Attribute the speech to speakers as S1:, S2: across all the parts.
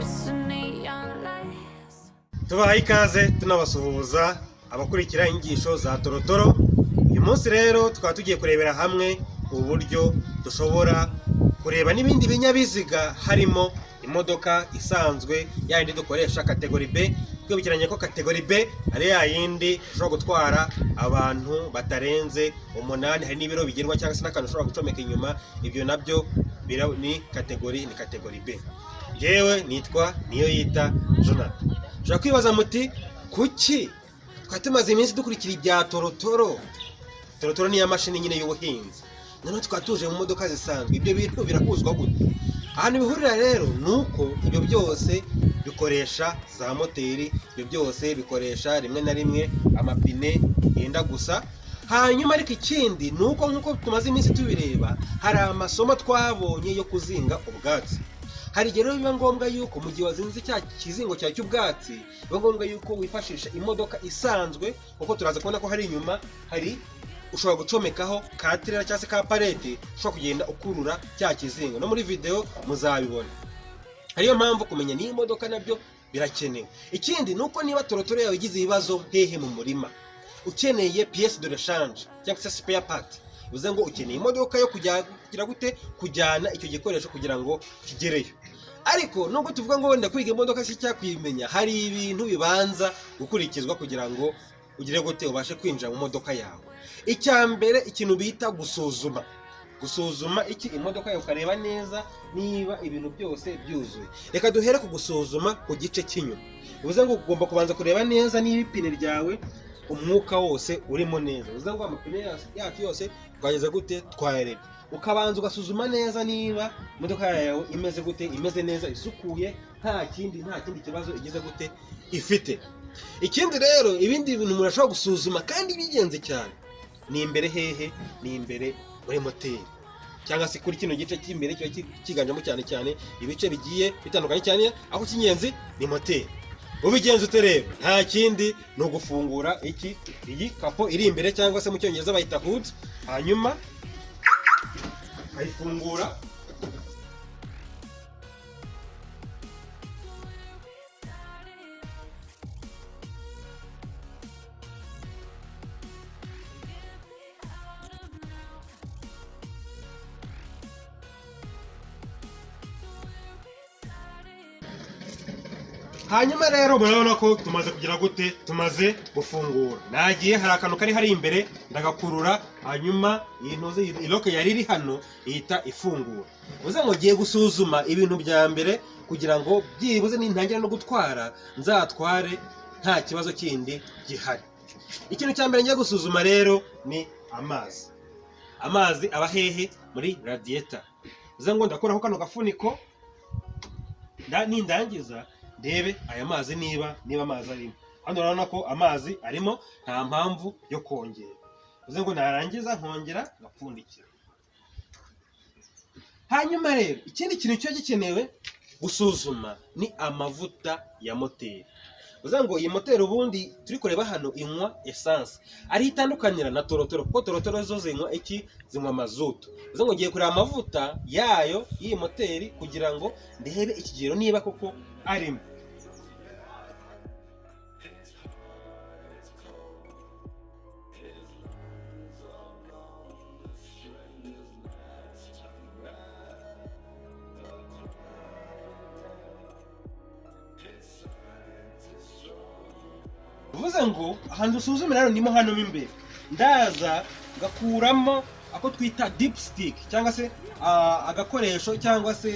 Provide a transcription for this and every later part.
S1: Chasing neon lights.
S2: Tubahaye ikaze, tunabasuhuza abakurikira inyigisho za Torotoro. Uyu munsi rero tukaba tugiye kurebera hamwe uburyo dushobora kureba n'ibindi binyabiziga, harimo imodoka isanzwe yayindi dukoresha catégorie B. Twibukiranye ko catégorie B ari ya yindi ishobora gutwara abantu batarenze umunani, hari n'ibiro bigenwa cyangwa se n'akantu ushobora gucomeka inyuma. Ibyo nabyo ni catégorie B. Yewe, nitwa niyo yita Jonathan. Ushobora kwibaza muti: "Kuki twari tumaze iminsi dukurikira ibya Torotoro?" Torotoro ni ya mashini nyine y'ubuhinzi, noneho tukaba tuje mu modoka zisanzwe. Ibyo bintu birahuzwa gute? Ahantu bihurira rero ni uko ibyo byose bikoresha za moteri, ibyo byose bikoresha rimwe na rimwe amapine yenda gusa. Hanyuma ariko ikindi ni uko, nk'uko tumaze iminsi tubireba, hari amasomo twabonye yo kuzinga ubwatsi. Hari igihe rero biba ngombwa yuko mu gihe wazinze cya kizingo cyawe cy'ubwatsi, biba ngombwa yuko wifashisha imodoka isanzwe, kuko turaza kubona ko hari inyuma hari ushobora gucomekaho ka trailer cyangwa se ka palette, ushobora kugenda ukurura cya kizingo. No muri video muzabibona. Ariyo mpamvu kumenya n'iyi modoka nabyo birakenewe. Ikindi ni uko niba torotoro yawe igize ibibazo hehe mu murima, ukeneye pièce de rechange cyangwa se spare part, bivuze ngo ukeneye imodoka yo kujya kugira gute? Kujyana icyo gikoresho kugira ngo kigereyo. Ariko nubwo tuvuga ngo wenda kwiga imodoka si cyakuyimenya, hari ibintu bibanza gukurikizwa kugira ngo ugire gute? Ubashe kwinjira mu modoka yawe. Icya mbere, ikintu bita gusuzuma. Gusuzuma iki? Imodoka yawe, ukareba neza niba ibintu byose byuzuye. Reka duhere ku gusuzuma ku gice cy'inyuma. Bivuze ngo ugomba kubanza kureba neza niba ipine ryawe umwuka wose urimo neza. Bivuze ngo amapine yacu yose twageze gute? Twayarebye. Ukabanza ugasuzuma neza niba imodoka yawe imeze gute? Imeze neza, isukuye, nta kindi kibazo igize gute? Ifite. Ikindi rero, ibindi bintu umuntu ashobora gusuzuma kandi by'ingenzi cyane ni imbere. Hehe? Ni imbere muri moteri, cyangwa se kuri kino gice cy'imbere kiba cyiganjemo cyane cyane ibice bigiye bitandukanye cyane, aho icy'ingenzi ni moteri. Ubigenza ute rero? Nta kindi, ni ugufungura iki, iyi capot iri imbere, cyangwa se mu Cyongereza bayita hood, hanyuma ukayifungura. Hanyuma rero murabona ko tumaze kugira gute? Tumaze gufungura. Nagiye, hari akantu kari hari imbere, ndagakurura, hanyuma iyi ntuzi, iyi lock yari iri hano ihita ifungura. Uze ngo ngiye gusuzuma ibintu bya mbere kugira ngo byibuze nintangira no gutwara nzatware nta kibazo kindi gihari. Ikintu cya mbere ngiye gusuzuma rero ni amazi. Amazi aba hehe? Muri radiator. Uze ngo ndakuraho kano gafuniko, nindangiza ndebe aya mazi niba amazi arimo. Hano urabona ko amazi arimo, nta mpamvu yo kongera. Bivuze ngo narangiza nkongera ngapfundikira. Hanyuma rero ikindi kintu kiba gikenewe gusuzuma ni amavuta ya moteri. Bivuze ngo iyi moteri ubundi turi kureba hano inywa essence, ariho itandukanira na torotoro, kuko torotoro zo zinywa iki? Zinywa mazutu. Bivuze ngo ngiye kureba amavuta yayo y'iyi moteri kugira ngo ndebe ikigero niba koko arimo. Bivuze ngo ahantu dusuzumira rero nimo hano mo imbere. Ndaza ngakuramo ako twita dipstick, cyangwa se agakoresho, cyangwa se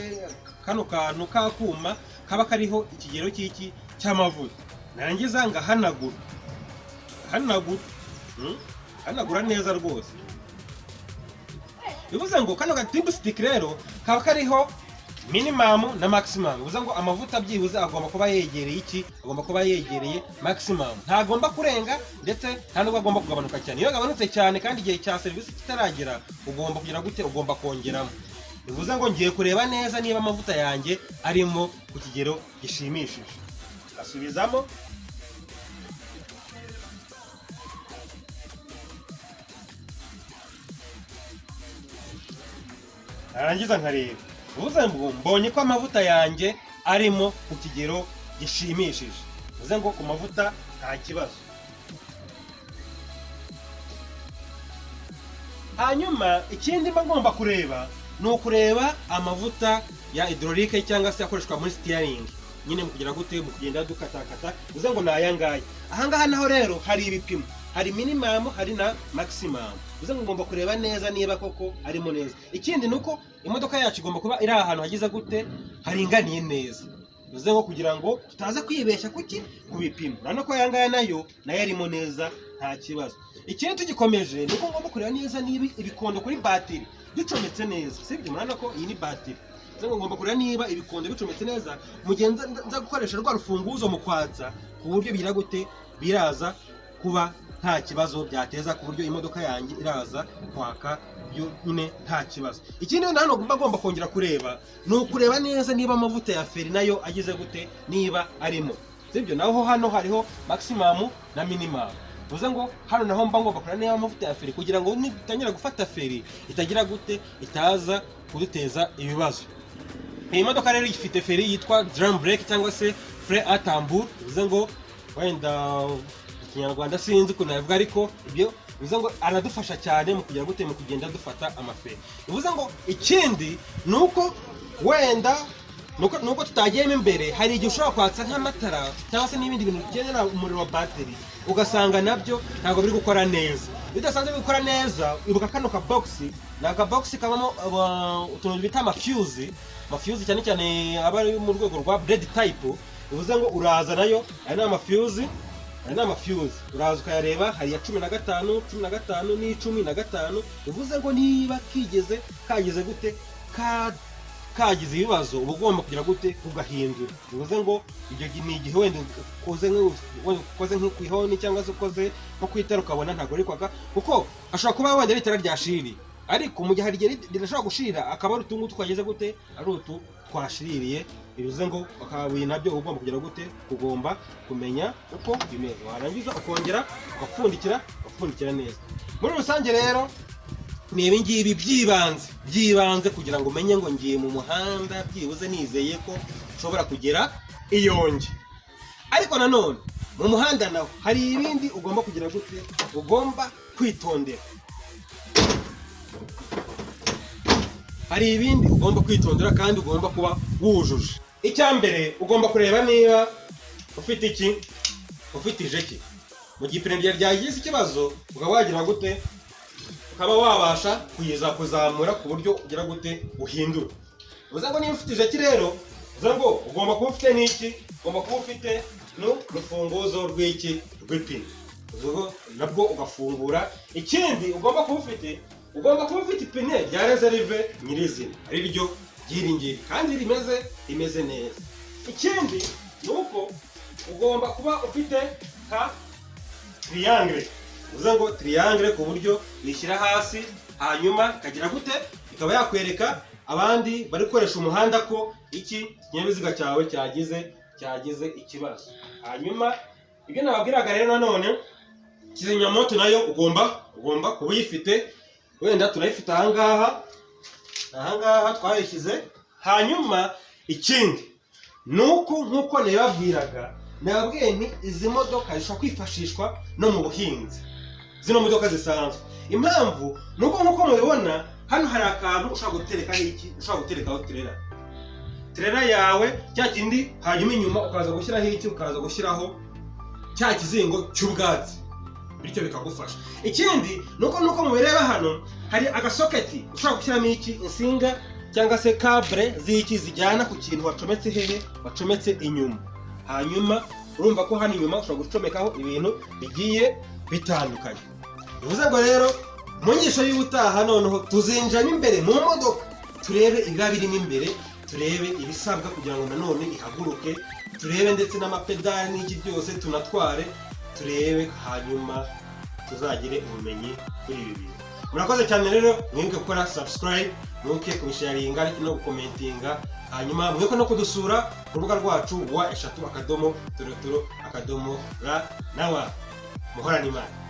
S2: kano kantu k'akuma kaba kariho ikigero cy'iki, cy'amavuta. Narangiza ngahanagura, hanagura, Hanagura neza rwose. Bivuze ngo kano ga dipstick rero kaba kariho minimum na maximum. Bivuze ngo amavuta byibuze agomba kuba yegereye iki? Agomba kuba yegereye maximum, ntagomba kurenga, ndetse nta nubwo agomba kugabanuka cyane. Iyo agabanutse cyane kandi igihe cya serivisi kitaragera, ugomba kugira gute? Ugomba kongeramo. Bivuze ngo ngiye kureba neza niba amavuta yanjye arimo ku kigero gishimishije. Asubizamo. Narangiza nkareba. Bivuze ngo mbonye ko amavuta yanjye Arimo ku kigero gishimishije. Bivuze ngo ku mavuta nta kibazo. Hanyuma ikindi mba ngomba kureba ni ukureba amavuta ya hydraulique, cyangwa se akoreshwa muri steering nyine, mu kugira gute, mu kugenda dukatakata. Bivuze ngo ni aya ngaya. Ahangaha naho rero hari ibipimo, hari minimum, hari na maximum. Bivuze ngo ngomba kureba neza niba koko arimo neza. Ikindi ni uko imodoka yacu igomba kuba iri ahantu hagize gute, haringaniye neza. Bivuze ngo kugira ngo tutaza kwibeshya kuki ku bipimo. Urabona ko aya ngaya nayo arimo neza, nta kibazo. Ikindi tugikomeje ni uko ngomba kureba neza niba ibikondo kuri batiri bicometse neza, sibyo? Murabona ko iyi ni batiri. Bivuze ngo ngomba kureba niba ibikondo bicometse neza mu gihe nza gukoresha rwa rufunguzo mu kwatsa, ku buryo bigira gute, biraza kuba nta kibazo byateza, ku buryo imodoka yanjye iraza kwaka yo nyine nta kibazo. Ikindi wenda hano mba ngomba kongera kureba ni ukureba neza niba amavuta ya feri nayo agize gute, niba arimo, sibyo? Naho hano hariho maximum na minimum. Bivuze ngo hano naho mba ngomba kureba niba amavuta ya feri, kugira ngo nitangira gufata feri itagira gute, itaza kuduteza ibibazo. Iyi modoka rero ifite feri yitwa drum brake cyangwa se frein à tambour. Bivuze ngo wenda Ikinyarwanda sinzi ukuntu nabivuga, ariko ibyo bivuze ngo aradufasha cyane mu kugira gute, mu kugenda dufata amaferi. Bivuze ngo ikindi ni uko wenda nuko tutagiyemo imbere, hari igihe ushobora kwatsa nk'amatara cyangwa se n'ibindi bintu bikenera umuriro wa bateri, ugasanga nabyo ntabwo biri gukora neza. Iyo udasanzwe biri gukora neza, ibuka kano ka box, ni aka box kabamo utuntu bita amafuse. Amafuse cyane cyane aba ari mu rwego rwa blade type. Bivuze ngo uraza nayo, aya ni amafuse, aya ni amafuse. Uraza ukayareba, hari iya 15, 15 n'icumi na gatanu. Bivuze ngo niba kigeze kagize gute, kagize ibibazo, uba ugomba kugira gute, kugahindura. Bivuze ngo ibyo ni igihe wenda ukoze nko ku ihoni cyangwa se ukoze nko ku itara, ukabona ntabwo riri kwaka, kuko ashobora kuba wenda ari itara ryashiririye. Ariko mu gihe hari igihe ridashobora gushirira, akaba ari utu ngutu twageze gute, ari utu twashiririye. Bivuze ngo akabuye nabyo uba ugomba kugira gute, ugomba kumenya uko bimeze, warangiza ukongera ugapfundikira, ugapfundikira neza. Muri rusange rero ni ibi ngibi by'ibanze kugira ngo umenye ngo ngiye mu muhanda byibuze nizeye ko nshobora kugera iyo njye. Ariko nanone mu muhanda naho hari ibindi ugomba kugira gute, ugomba kwitondera. Hari ibindi ugomba kwitondera kandi ugomba kuba wujuje. Icya mbere, ugomba kureba niba ufite iki, ufite ijeki. Mu gihe ipine ryawe ryagize ikibazo, ukaba wagira gute, ukaba wabasha kuyiza kuzamura ku buryo ugira gute, uhindura. Bivuze ngo niba ufite ijeki rero, bivuze ngo ugomba kuba ufite n'iki, ugomba kuba ufite n'urufunguzo rw'iki, rw'ipine. Bivuze ngo nabwo ugafungura. Ikindi ugomba kuba ufite, ugomba kuba ufite ipine rya réserve nyirizina, ari ryo ry'iri ngiri, kandi rimeze neza. Ikindi ni uko ugomba kuba ufite ka triangle. Bivuze ngo triangle ku buryo uyishyira hasi, hanyuma ikagira gute, ikaba yakwereka abandi bari gukoresha umuhanda ko iki kinyabiziga cyawe cyagize ikibazo. Hanyuma ibyo nababwiraga rero, nanone kizimyamoto nayo ugomba kuba uyifite. Wenda turayifite ahangaha, ahangaha twayishyize. Hanyuma ikindi ni uko, nk'uko nabibabwiraga, nababwiye nti izi modoka zishobora kwifashishwa no mu buhinzi, zino modoka zisanzwe. Impamvu ni uko, nk'uko mubibona hano, hari akantu ushobora guterekaho iki, ushobora guterekaho trailer yawe, cya kindi. Hanyuma inyuma ukaza gushyiraho iki, ukaza gushyiraho cya kizingo cy'ubwatsi, bityo bikagufasha. Ikindi ni uko mubireba hano, hari agasoketi ushobora gushyiramo iki, insinga cyangwa se câble z'iki, zijyana ku kintu wacometse hehe, wacometse inyuma. Hanyuma urumva ko hano inyuma ushobora gucomekaho ibintu bigiye bitandukanye. Bivuze ngo rero mu nyigisho y'ubutaha noneho tuzinjiramo imbere mu modoka, turebe ibiba birimo imbere, turebe ibisabwa kugira ngo nanone ihaguruke, turebe ndetse n'amapedali n'iki byose, tunatware turebe, hanyuma tuzagire ubumenyi kuri ibi bintu. Murakoze cyane rero. Mwibuke gukora subscribe, mwibuke kubisharinga ariko no gukomentinga, hanyuma mwibuke no kudusura ku rubuga rwacu wa eshatu akadomo torotoro akadomo ra nawa. Muhorane Imana.